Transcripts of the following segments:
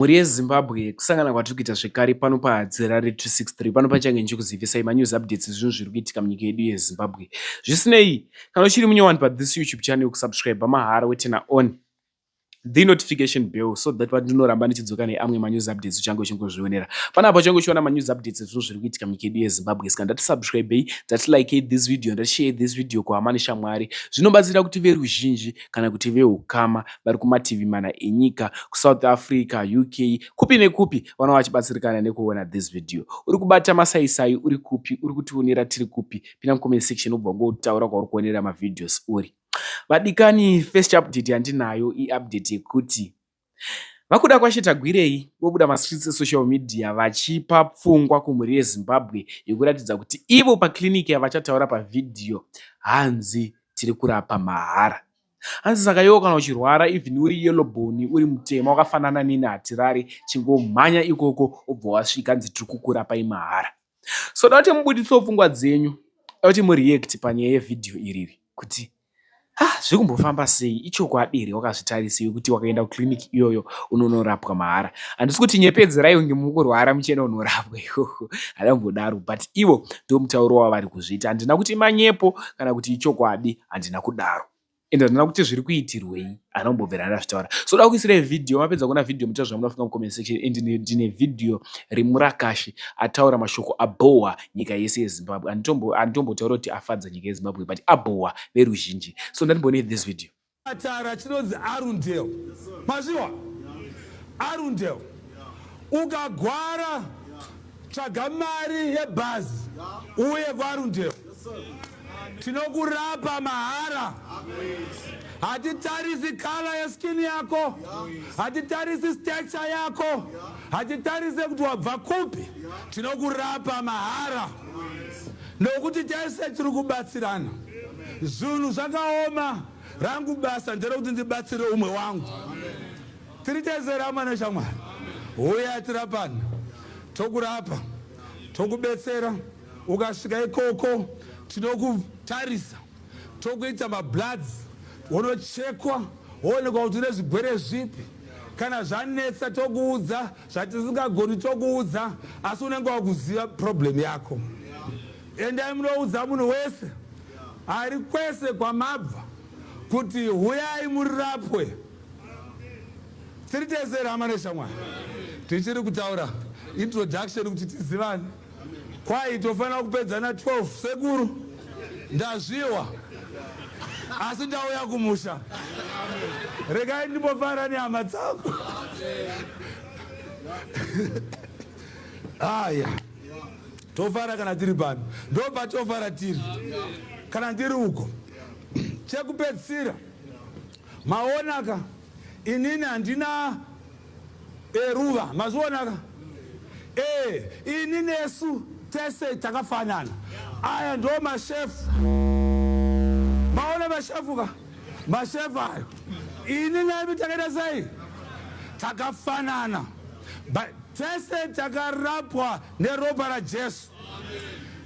Mhuri yeZimbabwe, kusangana kwatiri kuita zvekare pano paHadzirare 263 pano pachange ndichikuzivisai manews updates ezvinhu zviri kuitika munyika yedu yeZimbabwe. Zvisinei, kana uchiri munyowani pathis YouTube channel kusubscribe mahara weturn on the notification bell so that pandinoramba ndichidzoka neamwe manews updates uchange uchingozvionera. Panapa uchange uchiona manews updates ezvinhu zviri kuitika munyika yedu yeZimbabwe. Saka ndati subscribei, ndati likei this video, ndati share this video kuhama neshamwari. Zvinobatsira kuti veruzhinji kana kuti vehukama vari kumativi mana enyika kuSouth Africa, UK, kupi nekupi vanova vachibatsirikana nekuona this video. Uri kubata masaisai uri kupi, uri kutionera tiri kupi? Pinda mucomment section ubva wangotaura kwauri kuonera mavideos uri. Vadikani, first update yandinayo iupdate yekuti VaKudakwashe Tagwirei vobuda mastreets esocial media vachipa pfungwa kumhuri yeZimbabwe yekuratidza kuti ivo paclinic yavachataura pavhidhiyo hanzi tiri kurapa mahara. Hanzi saka iwe kana uchirwara even uri yellow bone uri mutema wakafanana neni hatirare chingomhanya ikoko wobva wasvika hanzi tiri kukurapai mahara. So da kuti mubuditsewo pfungwa dzenyu da kuti mureact panyaya yevhidhiyo iriri kuti ah zviri kumbofamba sei ichokwadi here wakazvitarisa iwe kuti wakaenda kuclinic iyoyo unonorapwa mahara. Handisi kuti nyepedzerai kunge muri kurwara muchienda kunorapwa ikoko handambodaro but ivo ndomutauro wavari kuzviita. Handina kuti manyepo kana kuti ichokwadi handina kudaro. Ende handina kuti zviri kuitirwei handina kumbobvira ndazvitaura. So da kuisirai vhidhiyo mapedza kuona vhidhiyo muchitaura zvamunofunga mucomment section and ndine vhidhiyo remurakashi ataura mashoko abhowa nyika yese yeZimbabwe. Handitombotaura kuti afadza nyika yeZimbabwe but abhowa veruzhinji. So ndandimboonei this video. Chipatara chinonzi Arundel. Mazviwa? Arundel. Ukagwara tsvaga mari yebhazi uye kuArundel. Tinokurapa mahara. Hatitarisi color yeskin yako. Hatitarisi stature yako. Hatitarise kuti wabva kupi. Tinokurapa mahara. Nokuti tese tiri kubatsirana. Zvinhu zvakaoma. Rangu basa nderekuti ndibatsire umwe wangu. Tiri tese rama neshamwari. Huya tirapane. Tokurapa. Tokubetsera. Ukasvika ikoko tinokutarisa. Tokuita mabloods. Wonochekwa woonekwa kuti une zvigwere zvipi. Kana zvanetsa tokuudza, zvatisingagoni tokuudza, asi unenge wakuziva problem yako. Endai munoudza munhu wese ari kwese kwamabva kuti huyai murapwe. Tiri tese here hama neshamwari? Tichiri kutaura introduction kuti tizivane. Kwai tofanira kupedza na 12 sekuru ndazviwa asi ndauya kumusha. Regai ndimbofara nehama dzangu. Aya. Tofara kana tiri pano. Ndopatofara tiri. Kana ndiri uko. Chekupedzisira. Maonaka inini handina eruva mazvionaka e ini nesu tese takafanana aya ndo mashefu maona mashefu ka mashefu ayo ini nemi takaita sei takafanana but tese takarapwa neropa raJesu.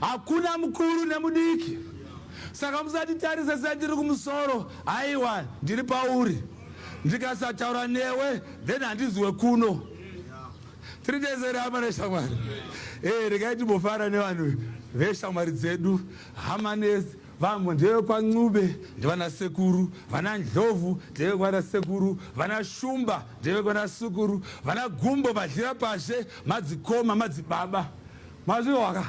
Hakuna mukuru nemudiki. Saka musatitarise sendiri kumusoro, haiwa ndiri pauri. Ndikasataura newe then handizi wekuno. Tiri tese here hama neshamwari? Eh, regai timbofara nevanhu veshamwari dzedu, hama nesi Vamwe ndevekwaNcube ndevana sekuru, vana Ndlovu ndevekwana sekuru, vana Shumba ndevekwana sukuru, vana Gumbo madyira pashe madzikoma madzibaba. Mazvihwaka?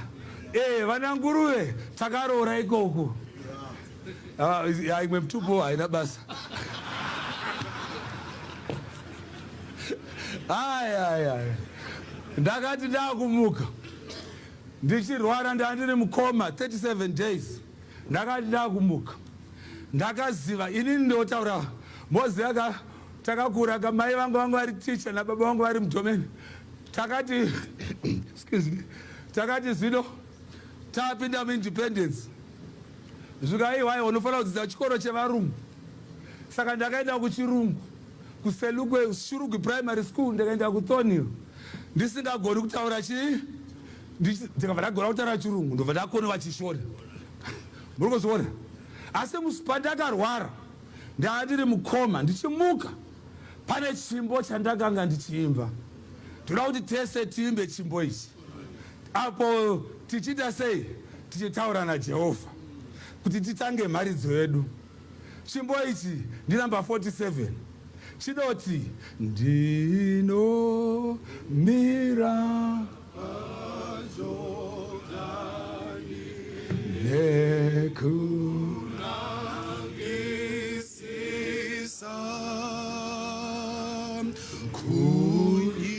Eh, vana Nguruve takaroora ikoko. Ah, ya imwe mtupo haina basa. Aya aya. Ndakati ndakumuka. Ndichirwara ndandiri mukoma 37 days ndakati ndakumuka ndakaziva inini ndotaura moziva ka takakura ka mai vangu vangu vari teacher nababa vangu vari mudomeni takati excuse me takati zvino tapinda muindependence zvikaiwaiwa unofanira kudzidza chikoro chevarungu saka ndakaenda kuchirungu kuselukwe shurugwi primary school ndikaenda kuthornhill ndisingagoni kutaura chii ndikabva ndagona kutaura chirungu ndobva ndakoniwa chishona muri kuzviona asi pandakarwara ndaa ndiri mukoma ndichimuka pane chimbo chandakanga ndichiimba. Toda kuti tese tiimbe chimbo ichi apo tichiita sei, tichitaura naJehovha kuti titange mharidzo yedu. Chimbo ichi ndinamba 47 chinoti ndinomira nekunangisisa kunyika.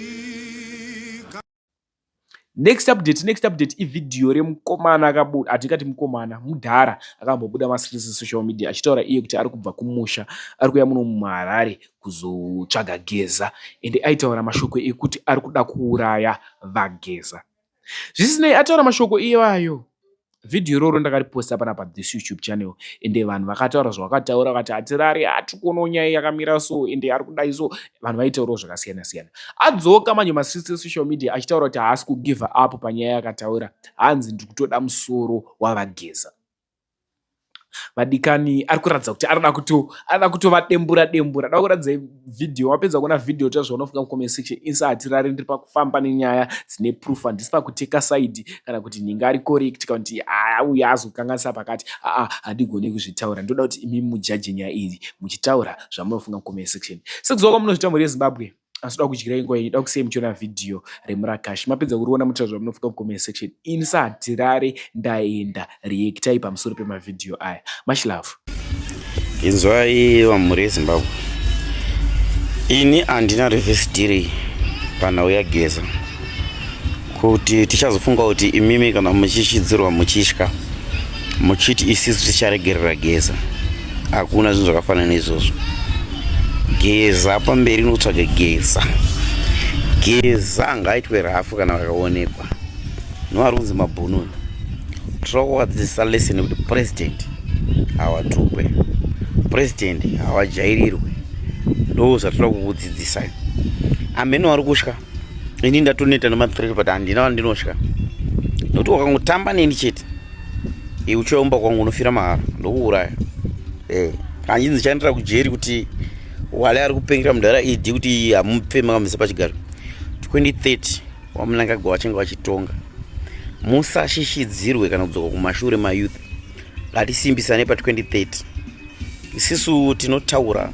Next update, next update ivhidhiyo remukomana akabuda, hatingati mukomana, mudhara akambobuda masiri social media achitaura iye kuti ari kubva kumusha, ari kuuya muno muHarare kuzotsvaga Geza, ende aitaura mashoko ekuti ari kuda kuuraya vaGeza. Zvisinei, ataura mashoko iwayo, vhidhiyo iroro ndakariposta panapa this YouTube channel, ende vanhu vakataura zvavakataura, vakati hatirari, hatiri kuonawo nyaya yakamira so, ende ari kudai so. Vanhu vaitaurawo zvakasiyana siyana. Adzoka manje masisi esocial media achitaura kuti haasi kugive up panyaya yakataura, hanzi ndiri kutoda musoro wavaGeza. Vadikani, ari kuratidza kuti arida kuto arida kutovadembura dembura. Da kuratidza vhidhiyo. Wapedza kuona vhidhiyo, tazvaunofunga mucomment section. Isa hatirari, ndiri pakufamba nenyaya dzine proof, handisi pakuteka side kana kuti nhinga ari correct kana kuti auya azokanganisa pakati. Aa, handigoni kuzvitaura. Ndoda kuti imi mujudge nyaya iyi muchitaura zvamunofunga mucomment section, sekuziva kwamunozvita, mhuri yeZimbabwe. Asi toda kudyirai nguva yenyu, da kusiyai muchiona vhidhiyo remurakashi. Mapedza kuriona, mutaura zvamunofunga mucomment section. Ini saHatirare ndaenda reactai pamusoro pemavhidhiyo aya. Much love. Inzwai, vamhuri yeZimbabwe, ini handina reverse deal panhau yaGeza, kuti tichazofunga kuti imimi kana muchichidzirwa, muchitya, muchiti isisu ticharegerera Geza. Hakuna zvinhu zvakafanana neizvozvo. Geza pamberi nokutsvaga Geza. Geza ngaaitwe rafu kana vakaonekwa novari kunzi mabhunu. Tinoda kuvadzidzisa lesson yekuti president hawatukwe, president hawajairirwe. Ndo zvatinoda kukudzidzisai. Amene vari kutya, ini ndatoneta nemathreat, but handina vandinotya, nekuti wakangotamba neni chete, uchiomba kwangu unofira mahara, ndokuuraya. Hanjinzi chaendera kujeri kuti wale ari kupengera mudhara ED kuti hamupfe makamisa pachigaro. 2030 waMnangagwa vachange vachitonga. Musashishidzirwe kana kudzoka kumashure. Mayouth, ngatisimbisane pa2030. Isisu tinotaura,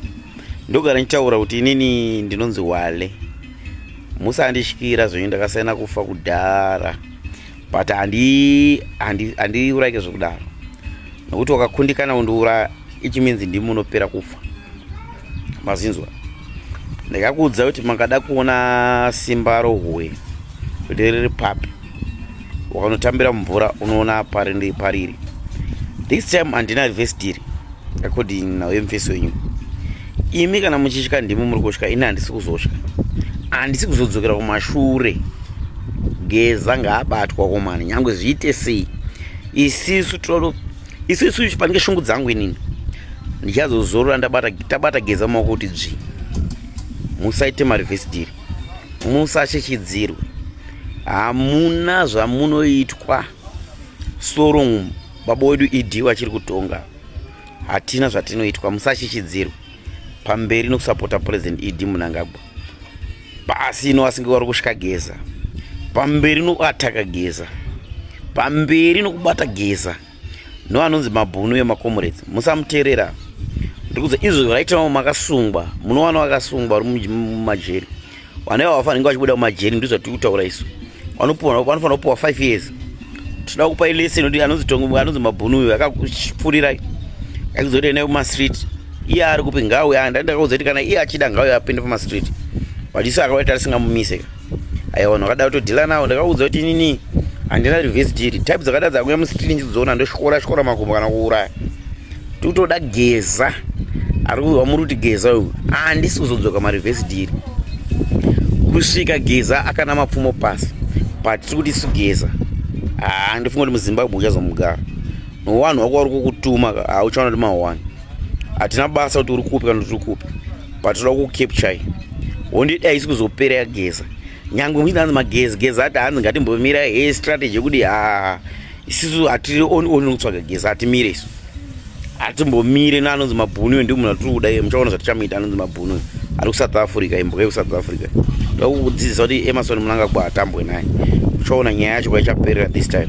ndogara ndichitaura kuti inini ndinonzi Wale, musandityira zvenyu, ndakasiyana kufa kudhara, but handiurayike zvekudaro, nokuti wakakundikana kundiuraya, ichiminzi ndimi munopera kufa. Mazinzwa, ndikakuudza kuti makada kuona simba rohwe kuti riri papi, wakanotambira mumvura unoona pariri pariri. This time handina reverse deal according nhau yemufesi wenyu. Imi kana muchitya, ndimi muri kutya, ini handisi kuzotya, handisi kuzodzokera kumashure. Geza ngaabatwa komani, nyange zviite sei. Isisu tinodo isusu panenge shungu dzangu, inini ndichazozorora ndabata, tabata Geza maoko kuti dzvi. Musaite mareverse deal, musashishidzirwe, hamuna zvamunoitwa. Soro baba wedu ED vachiri kutonga, hatina zvatinoitwa. Musashishidzirwe. Pamberi nokusapota President ED Mnangagwa. Pasi ino asinge vari kusvika Geza. Pamberi nokuataka Geza, pamberi nokubata Geza. No anonzi mabhunu emacomrades, musamuteerera. Ndikudza izvo, right now makasungwa, munowana vakasungwa vari mumajeri. Vana ivavo vafanira vachibuda mumajeri, ndizvo zvatiri kutaura isu. Vanofanira kupiwa 5 years. Tinoda kupa lesson kuti anonzi tongo, anonzi mabhunu uyu akapfurirai, akuzoti endai kumastreet. Iye ari kupi? Ngauya. Ndakaudza kuti kana iye achida, ngauya apinde pamastreet, but isu akaita tisingamumise. Aiwa, vanhu vakada kutodhila nawo. Ndakaudza kuti inini handina reverse deal. Type dzakada dzakuya mustreet ndichidziona, ndotyora tyora makumbo kana kuuraya. Tikutoda Geza ari wamuri kuti Geza uyu. Handisi kuzodzoka mareverse deal kusvika Geza akana mapfumo pasi. But tiri kuti isu Geza, handifunga kuti muZimbabwe uchazomugara nowanhu wako vari kukutuma. Hauchaona kuti mahwani, hatina basa kuti uri kupi kana kuti uri kupi, but toda kucapture. Hondo haisi kuzopera yaGeza, nyange muchiti hanzi magezi Geza ati hanzi ngatimbomira he strategy yekuti ha, isisu hatiri on kutsvaga Geza, hatimire isu, hatimbomire. Naanonzi mabhunu, ndio munhu atiri kuda iye. Muchaona zvatichamuita anonzi mabhunu. Ari kuSouth Africa, imbwa yekuSouth Africa. Ndoda kukudzidzisa kuti Emerson Mnangagwa atambwe naye. Uchaona nyaya yacho kwaichaperera this time.